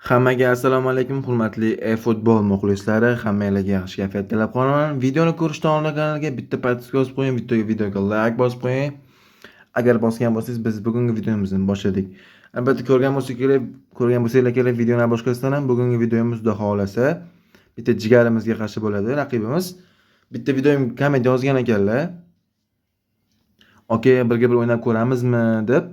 Hammaga assalomu alaykum, hurmatli eFootball muxlislari, hammanglarga yaxshi kayfiyat tilab qolaman. Videoni ko'rishdan oldin kanalga bitta podpiska bosib qo'ying, videoga like bosib qo'ying. Agar bosgan bo'lsangiz, biz bugungi videomizni boshladik. Albatta ko'rgan bo'lsanglar kerak, videoni boshqasidan ham bugungi videomiz xudo xolasa bitta jigarimizga qarshi bo'ladi, raqibimiz. Bitta videom komment yozgan ekanlar. Okey, birga bir o'ynab ko'ramizmi deb.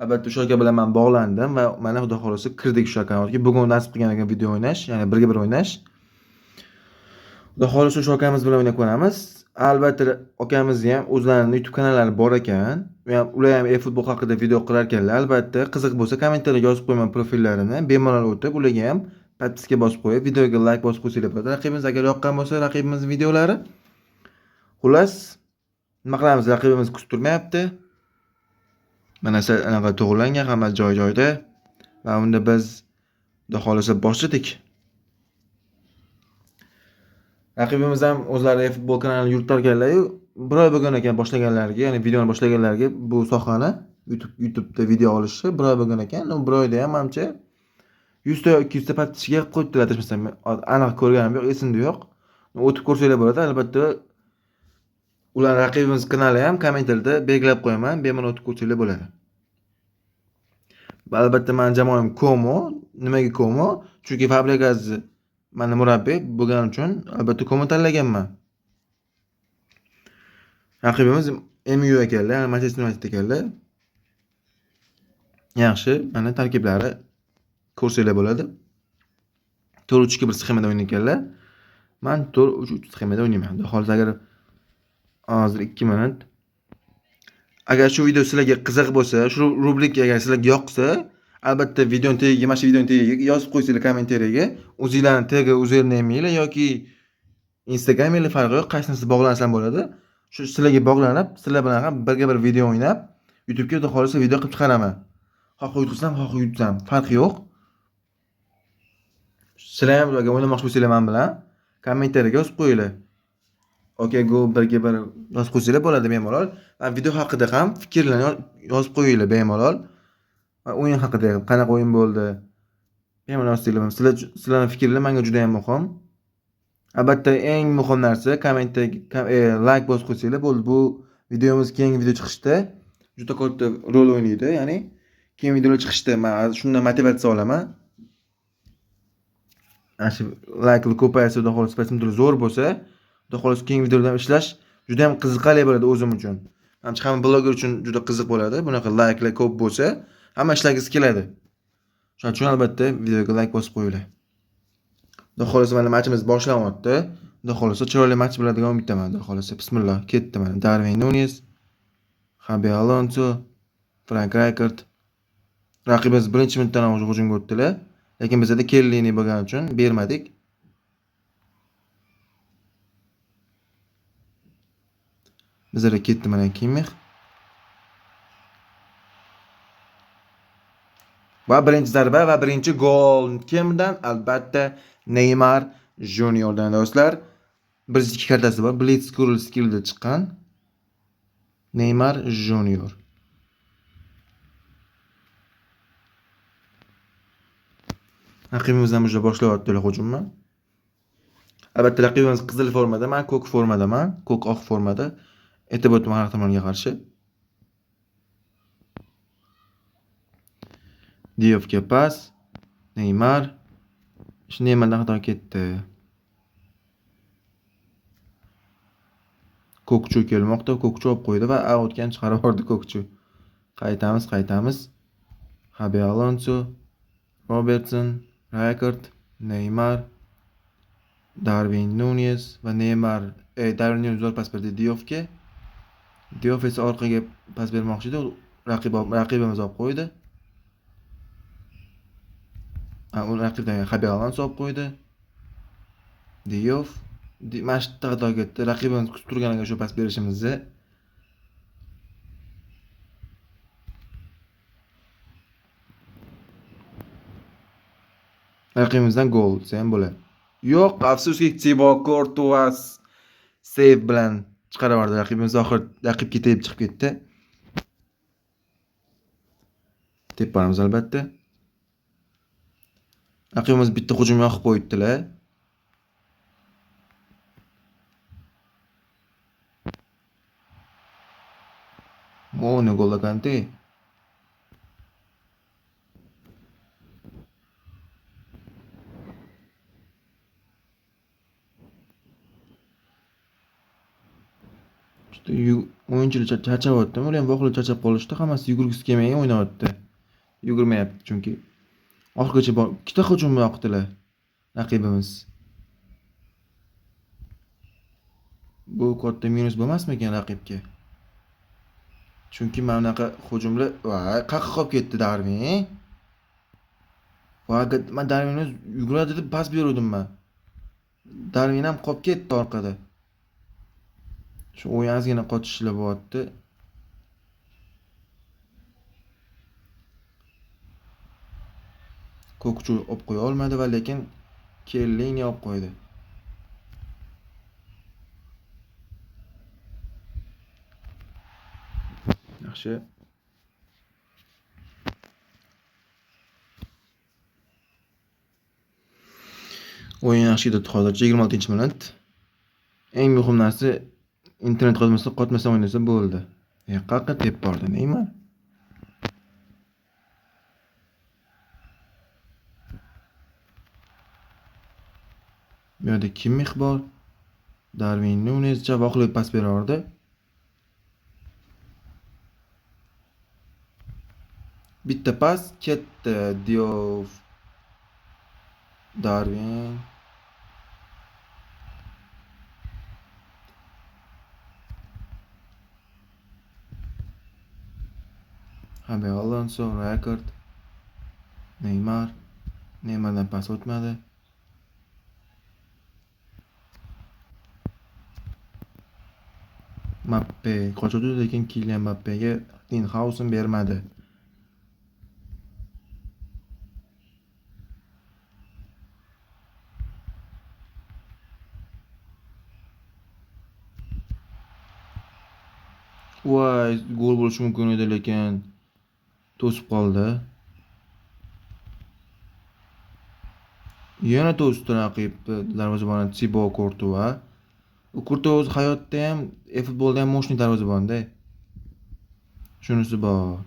Albatta o'sha aka bilan men bog'landim va mana xudo xolasa kirdik o'sha kanalga. Bugun nasib qilgan ekan video o'ynash, ya'ni birga bir o'ynash. Xudo xolasa o'sha akamiz bilan o'ynab ko'ramiz. Albatta akamizni ham o'zlarining YouTube kanallari bor ekan. Ular ham eFootball haqida video qilar ekanlar. Albatta qiziq bo'lsa kommentariyga yozib qo'yman profillarini. Bemalol o'tib ularga ham podpiska bosib qo'yib, videoga like bosib qo'ysanglar bo'ladi. Raqibimiz agar yoqqan bo'lsa raqibimizning videolari. Xullas, nima qilamiz? Raqibimiz kutib turmayapti. Mana anaqa to'g'rilangan, hamma joy-joyida va unda biz xudo xolasa boshladik. Raqibimiz ham o'zlari eFootball kanalini yuritar ekanlar-yu, bir oy bo'lgan ekan boshlaganlariga, ya'ni videoni boshlaganlariga bu sohani YouTube'da video olishni bir oy bo'lgan ekan. U bir oyda ham manimcha 100 ta 200 ta podpiska qilib qo'yibdilar, adashmasam. Aniq ko'rganim yo'q, esimda yo'q. O'tib ko'rsanglar bo'ladi. Albatta ular raqibimiz kanali ham kommentarda belgilab qo'yaman, bemalol o'tib ko'rsanglar bo'ladi. Albatta meni jamoam Como. Nimaga Como? Chunki Fabregas meni murabbiy bo'lgani uchun albatta Como tanlaganman. Raqibimiz MU ekanlar, ya'ni Manchester United ekanlar. Yaxshi, mana tarkiblari ko'rsanglar bo'ladi. 4-3-2-1 sxemada o'ynar ekanlar. Men 4-3-3 sxemada o'ynayman. Xudo xolasa agar hozir 2 minut. Agar shu video sizlarga qiziq bo'lsa, shu rubrika agar sizlarga yoqsa, albatta videoni tagiga, mana shu videoni tagiga yozib qo'ysanglar kommentariyaga, o'zinglarning tg usernaminglar yoki Instagraminglar farqi yo'q, qaysinisi bog'lansam bo'ladi. Shu sizlarga bog'lanib, sizlar bilan ham birga bir video o'ynab, YouTube'ga xudo xolasa video qilib chiqaraman. Xoh yutqizsam, xoh yutsam, farqi yo'q. Sizlar ham agar o'ynamoqchi bo'lsanglar men bilan kommentariyaga yozib qo'yinglar. Okey, go birga bir yozib qo'ysanglar bo'ladi bemalol. Va video haqida ham fikrlarni yozib qo'yinglar bemalol. Va o'yin haqida qanaqa o'yin bo'ldi? Bemalol yozsanglar, sizlarning fikrlar menga juda ham muhim. Albatta eng muhim narsa kommentda like bosib qo'ysanglar bo'ldi. Bu videomiz keyingi video chiqishda juda katta rol o'ynaydi, ya'ni keyingi videolar chiqishda men shundan motivatsiya olaman. Ana shu likelar ko'paysa, xudo xolasa просмотр zo'r bo'lsa, xudo xolasa keyingi videolarda ham ishlash juda ham qiziqarli bo'ladi o'zim uchun. Manimcha hamma bloger uchun juda qiziq bo'ladi. Bunaqa likelar ko'p bo'lsa, hamma ishlagisi keladi. Shuning uchun albatta videoga like bosib qo'yinglar. Xudo xolasa mana matchimiz boshlanyapti. Xudo xolasa chiroyli match bo'ladigan umiddaman. Xudo xolasa bismillah ketdi mana Darwin Nunes, Xabi Alonso, Frank Rijkaard. Raqibimiz birinchi minutdan hujumga o'tdilar. Lekin bizda Kellini bo'lgani uchun bermadik. Bizlar ketdi mana Kimmich. Va birinchi zarba va birinchi gol kimdan? Albatta Neymar Juniordan do'stlar. 102 kartasi bor. Blitz Skill'da chiqqan Neymar Junior. Raqibimiz ham уже boshlayaptilar hujumni. Albatta raqibimiz qizil formada, men ko'k formadaman, ko'k-oq formada. Aytib o'tdim har tomonga qarshi. Diofga pas, Neymar. Shu Neymardan xato ketdi. Kokchu kelmoqda, Kokchu olib qo'ydi va outga chiqarib yubordi Kokchu. Qaytamiz, qaytamiz. Xabi Alonso, Robertson, Rijkaard, Neymar, Darwin Nunes va Neymar, Darwin Nunes zo'r pas berdi Diofga. Diof esa orqaga pas bermoqchi edi, raqibimiz olib qo'ydi. U raqibdan Xabi Alonso olib qo'ydi. Diof mana shu yerda xato ketdi. Raqibimiz kutib turganiga shu pas berishimizni. Raqibimizdan gol desa ham bo'ladi. Yo'q, afsuski Thibaut Courtois save bilan chiqarib yubordi. Raqibimiz oxir raqibga tegib chiqib ketdi. Tepamiz albatta. Raqibimiz bitta hujum yoqib qo'yibdilar. O, N'Golo Kante. O'yinchilar charchayapti. Ular ham voqea charchab qolishdi. Hammasi yugurgisi kelmay o'ynayapti. Yugurmayapti chunki. Oxirigacha bor. Ikkita hujum yoqdilar raqibimiz. Bu katta minus bo'lmasmikan raqibga? Chunki mana bunaqa hujumlar, voy, qayerga qolib ketdi Darvin? Voy, men Darvinni yuguradi deb pas beruvdim men. Darvin ham qolib ketdi orqada. Shu o'yin ozgina qochishlar bo'lyapti. Kokchu olib qo'ya olmadi va lekin Kellini olib qo'ydi. Yaxshi. O'yin yaxshi ketdi hozircha 26-minut. Eng muhim narsa internet qotmasa o'ynasa bo'ldi. Qayerga tepib bordi Neymar? Bu yerda Kimmich bor. Darvin Nunes javob pas berardi. Bitta pas ketdi. Diouf. Darvin. Xabi Alonso, Rijkaard, Neymar. Neymardan pas o'tmadi. Mbappe qochdi, lekin Kylian Mbappega Dinhausen bermadi. Voy, gol bo'lishi mumkin edi, lekin to'sib qoldi. Yana to'sdi raqib darvozaboni Thibaut Courtois. U Courtois o'zi hayotda ham, futbolda ham moshni darvozabonda. Shunisi bor.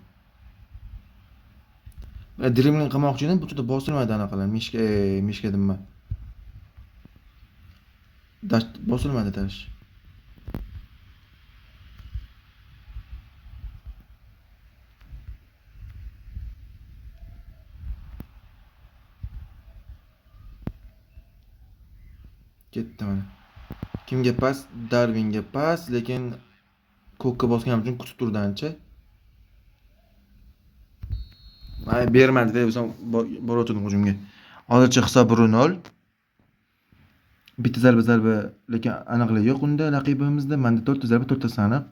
Dribbling qilmoqchi edim, bu juda bosilmadi anaqalar. Mishka, mishka demman. Bosilmadi tash. Ketdi mana. Kimga pas? Darvinga pas, lekin ko'kka bosganim uchun kutib turdi ancha. Ay, bermadi, bo'lsam borayotgandim hujumga. Hozircha hisob 1-0. Bitta zarba, lekin aniqlik yo'q unda raqibimizda. Menda 4 ta zarba, 4 tasi aniq.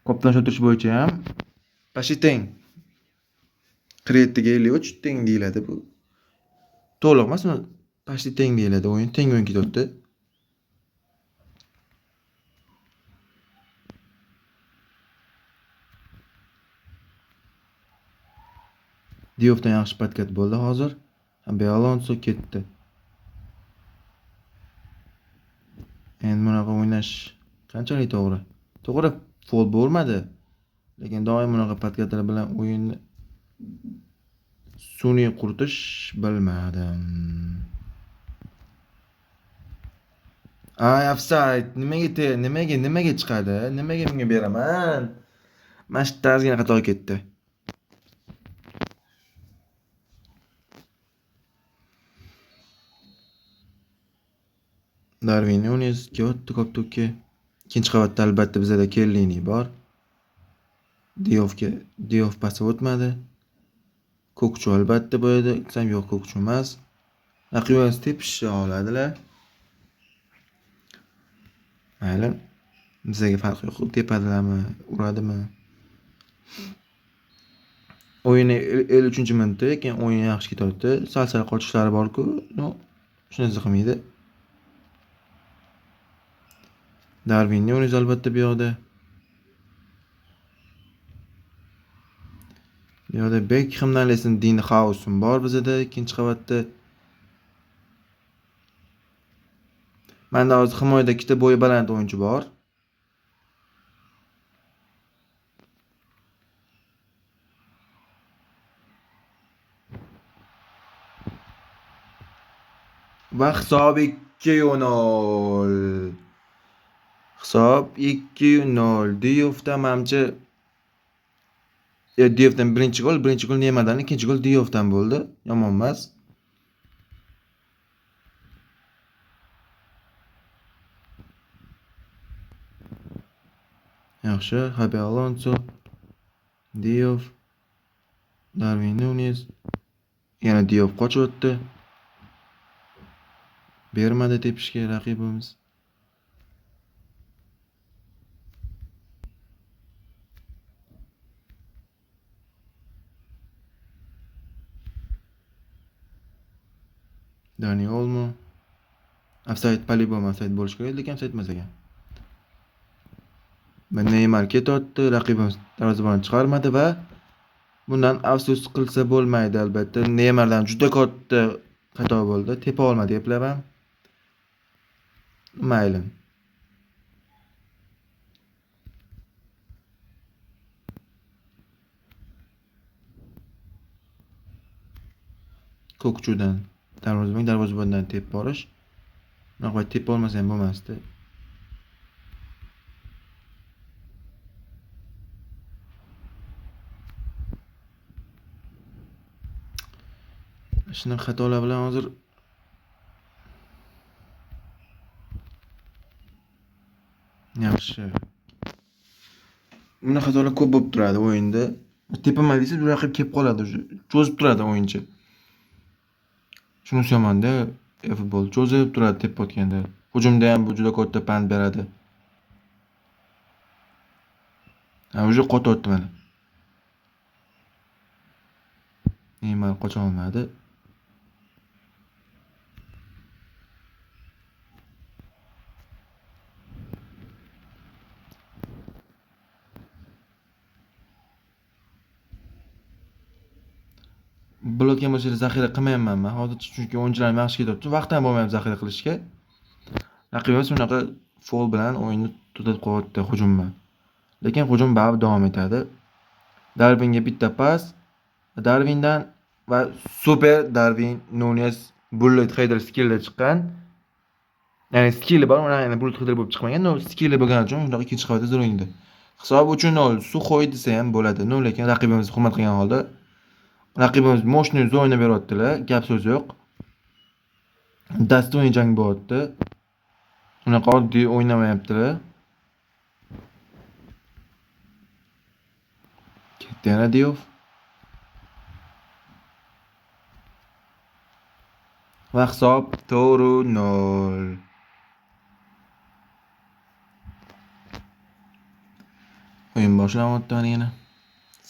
Kopdan shotirish bo'yicha ham pashi teng. 47 ga 53 teng deyiladi bu. To'liq emas, pashi teng deyiladi. O'yin teng o'yin ketyapti. Diofdan yaxshi podkat bo'ldi hozir. Xabi Alonso ketdi. Endi bunaqa o'ynash qanchalik to'g'ri? To'g'ri, fol bo'lmadi. Lekin doim bunaqa podkatlar bilan o'yinni sun'iy quritish bilmadim. Ay, offside. Nimaga chiqadi? Nimaga bunga beraman? Mana shu ozgina xato ketdi. Darvin Nunes ketdi koptokka. Ikkinchi qavatda albatta bizada Kellini bor. Diof pasi o'tmadi. Kokchu albatta bu yerda, desam yo'q, Kokchu emas. Raqibimiz tepishni oladilar. Mayli. Bizga farqi yo'q, tepadilarmi, uradimi? O'yini 53-minutda, keyin o'yin yaxshi ketyapti. Sal-sal qochishlari bor-ku, no, shunisi qilmaydi. Darvin Nunes albatta bu yoqda. Bu yoqda Beckhamdan lekin Dean Housen bor bizada ikkinchi qavatda. Menda hozir himoyada ikkita bo'yi baland o'yinchi bor. Va hisob 2-0. Hisob 2-0. Dioufdan manimcha Dioufdan birinchi gol Neymardan, ikkinchi gol Dioufdan bo'ldi. Yomon emas. Yaxshi, Xabi Alonso, Diouf, Darwin Nunes. Yana Diouf qochib o'tdi. Bermadi tepishga raqibimiz. Dani Olmo. Offside по-любому offside bo'lishi kerak, lekin offside emas ekan. Va Neymar ketyapti, raqibimiz darvozabonni chiqarmadi va bundan afsus qilsa bo'lmaydi albatta. Neymardan juda katta xato bo'ldi, tepa olmadi eplab ham. Mayli. Kokchudan darvozabondan tepib borish. Unaqa tepa olmasa ham bo'lmasdi. Shunaqa xatolar bilan hozir yaxshi. Bunaqa xatolar ko'p bo'lib turadi o'yinda. Tepaman desa, raqib kelib qoladi, cho'zib turadi o'yinchi. Shunisi yomonda, futbol cho'zib turadi tepayotganda. Hujumda ham bu juda katta pand beradi. Ha, уже qotyapti mana. Neymar qocha olmadi. Bilayotgan bo'lsangiz zaxira qilmayapman men hozircha, chunki o'yinchilarim yaxshi ketyapti. Vaqt ham bo'lmayapti zaxira qilishga. Raqibimiz shunaqa fol bilan o'yinni to'xtatib qo'yapti hujumni. Lekin hujum baribir davom etadi. Darwinga bitta pas. Darwindan va super Darwin Nunes bullet header skillda chiqqan. Ya'ni skilli bor, ya'ni bullet header bo'lib chiqmagan, no skilli bo'lgani uchun shunaqa ikkinchi qavatda zo'r o'ynadi. Hisob 3-0 suxoy desa ham bo'ladi. No, lekin raqibimizni hurmat qilgan holda raqibimiz moshni zo'r o'ynab beryaptilar, gap so'z yo'q. Dastoy jang bo'lyapti. Unaqa oddiy o'ynamayaptilar. Ketdi yana Diouf. Va hisob 4-0. O'yin boshlanyapti mana yana.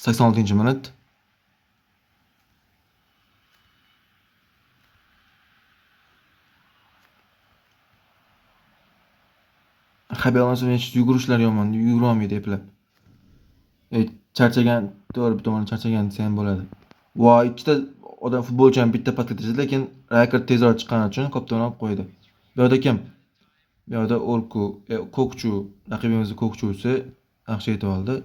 86-minut. Xabi Alonso yugurishlar yomon, yugura olmaydi eplab. Charchagan, to'g'ri bir tomoni charchagan desa ham bo'ladi. Voy, ikkita odam futbolchi ham bitta patga tashladi, lekin Rijkaard tezroq chiqqani uchun koptoni olib qo'ydi. Bu yerda kim? Bu yerda Orku, Kokchu, raqibimizning Kokchusi yaxshi yetib oldi.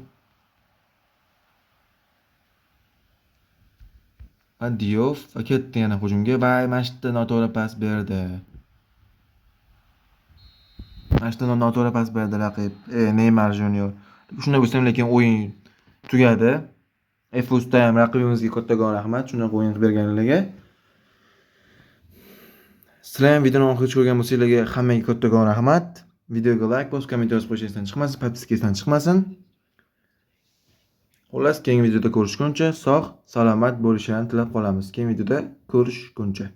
Va Diouf va ketdi yana hujumga. Va mana shu yerda noto'g'ri pas berdi. Mana shu yerda noto'g'ri pas berdi raqib, Neymar Junior. Shunday bo'lsa ham lekin o'yin tugadi. Efusda ham raqibimizga kattakon rahmat shunaqa o'yin qilib berganligiga. Sizlar ham videoni oxirigacha ko'rgan bo'lsanglarga hammaga kattakon rahmat. Videoga like bosib, komment yozib qo'yish esdan chiqmasin, podpiska esdan chiqmasin. Xullas, keyingi videoda ko'rishguncha sog', salomat bo'lishini tilab qolamiz. Keyingi videoda ko'rishguncha.